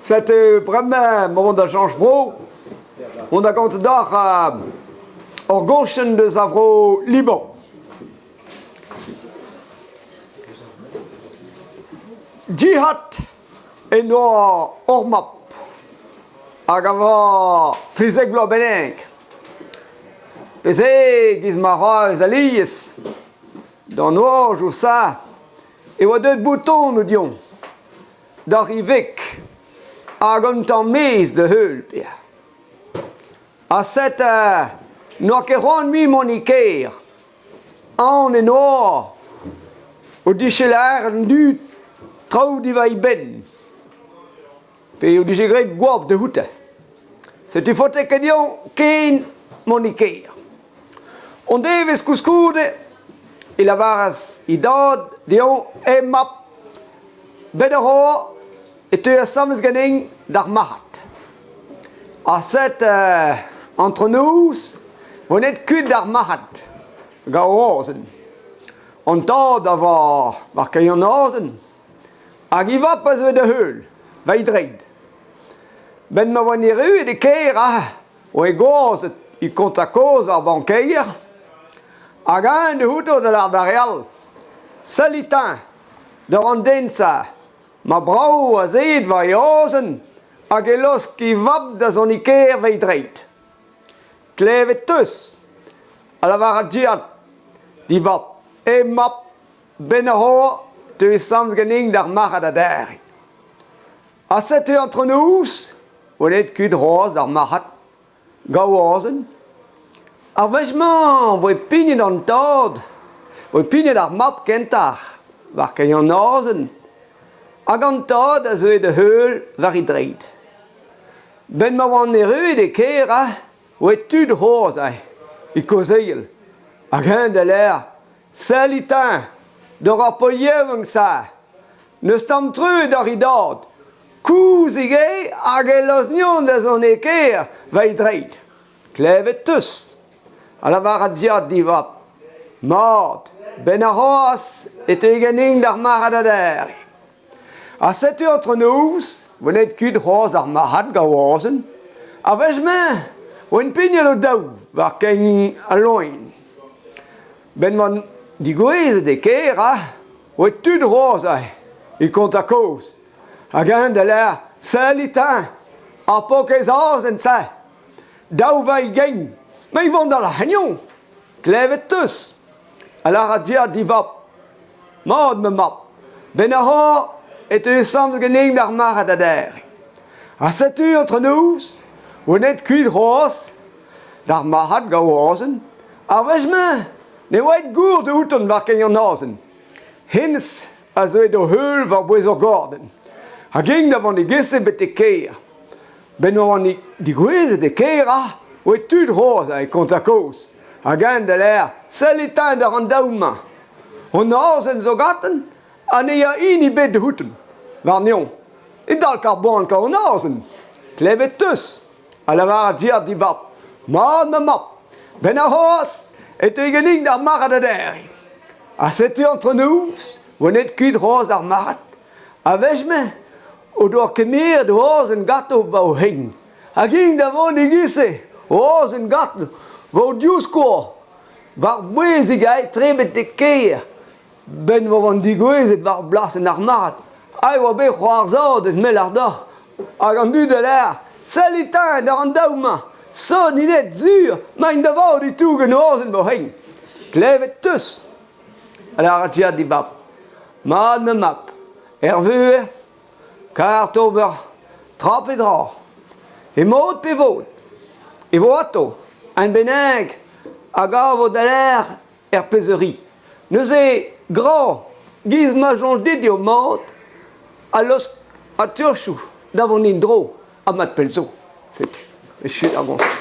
Setu bremañ ma vont da chañch bro, mont da gaout deoc'h ur goñchenn deus a vro Liban. Djihad en doa hor mab hag a oa 13 vloaz bennak. Pezh eo 'giz ma ra eus alies d'an oajoù-se e oa deuet boutonoù deomp d'ar Iveg hag un tamm maez da heul pe'a. Ha sed n'oa ket c'hoant mui mont e kêr. Aon en oa o dije lâret an dud traoù diwar e benn pe o dije graet goap dioute. Setu faote ket dezhañ ken mont e kêr. Un devezh koulskoude e lavaras e dad dezhañ e mab bet a ro e teu asambles ganin d'ar marc'had. Ha set antronoz vo aet kuit d'ar marc'had gant Rozenn. An tad a oa war kein an azen hag e vab a zeue da heul war e dreid. 'Benn ma oant erruet e kêr aze oa gozhet e kontañ kozh war bankeier hag eñ da c'houzout da lâret d'ar re all sellit 'ta doc'h an den-se ma brav azeet war e azen hag e laosk e vab da zont e kêr war e dreid. Klevet 'teus, a lavaras Djihad d'e vab, e mab 'benn ar c'hor 'teu samm ganin d'ar marc'had adarre. Ha setu antronoz oa aet kuit c'hoazh d'ar marc'had Gaouazenn. Ar wech-mañ e voe pignet an tad, e voe pignet ar mab kentañ war kein an azen hag an tad a zeue da heul war e dreid. 'Benn ma oant erruet e kêr e oa tud c'hoazh aze e kaozeal hag eñ da lâret Sellit-eñ, doc'h ar paotr yaouank-se, n'eus tamm truez doc'h e dad, kouzig eo hag e loznion da zont e kêr war e dreid. Klevet 'teus, a lavaras Diad d'e vab. Mat, 'benn arc'hoazh e teu ganin d'ar marc'had adarre. Ha setu antronoz 'vo aet kuit c'hoazh ar marc'had gant Rozenn. Ar wech-mañ 'oant pignet o-daou war kein al loen. 'Benn 'oant digouezhet e kêr ah 'oa tud c'hoazh aze e kontañ kaoz. Hag eñ da lâret sellit 'ta, ar paourkaezh azen-se, daou vailh gein, ma i vont da Lac'hagnon, klevet 'teus, a lâras Diad d'e vab. Mat, ma mab, 'benn ar c'horr e teu samm ganin d'ar marc'had adarre. Ha setu antronoz, oan aet kuit c'hoazh d'ar marc'had gant Rozenn. Ar wech-mañ ne oa aet gour outan war kein an azen. Hennezh a zeue d'o heul war-bouez ur gordenn. Hag eñ da vont e-giz-se betek kêr. 'Benn oan degouezhet e kêr ah, oa tud c'hoazh e kontañ kaoz. Hag eñ da lâret sellit 'ta d'ar an daou-mañ. Hon azen zo gantañ ha ne ya hini ebet d'houtan. Warneomp. E dalk ar boan kaout an azen. Klevet 'teus, a lavaras Gerard d'e vab. Mat ma mab, 'benn arc'hoazh e teuy ganin d'ar marc'had adarre. Ha setu antronoz oa aet kuit c'hoazh d'ar marc'had. A-wech-mañ o doa kemeret o azen ganto war o c'hein. Hag int da vont e-giz-se, o azen ganto war o divskoaz, war-bouezig aet tre betek kêr. 'Benn ma oan degouezhet war blasenn ar marc'had, aet e oa bet c'hoarzhadet me 'lâr deoc'h. Hag an dud a lâr, sellit 'ta d'ar an daou-mañ, sot int aet sur, 'maint da vat e-toug an azen war o c'hein. Klevet 'teus? A lâras Jad d'e vab. Mat ma mab, er vuhez, kar d'ober tra pe dra, e mod pe vod, e vo atao un bennak a gavo da lâr er pezh a ri. Neuze, gra 'giz ma soñj dit eo mat ha laosk an turchoù da vont en-dro ha mat pell zo. Setu, echu ar gomz.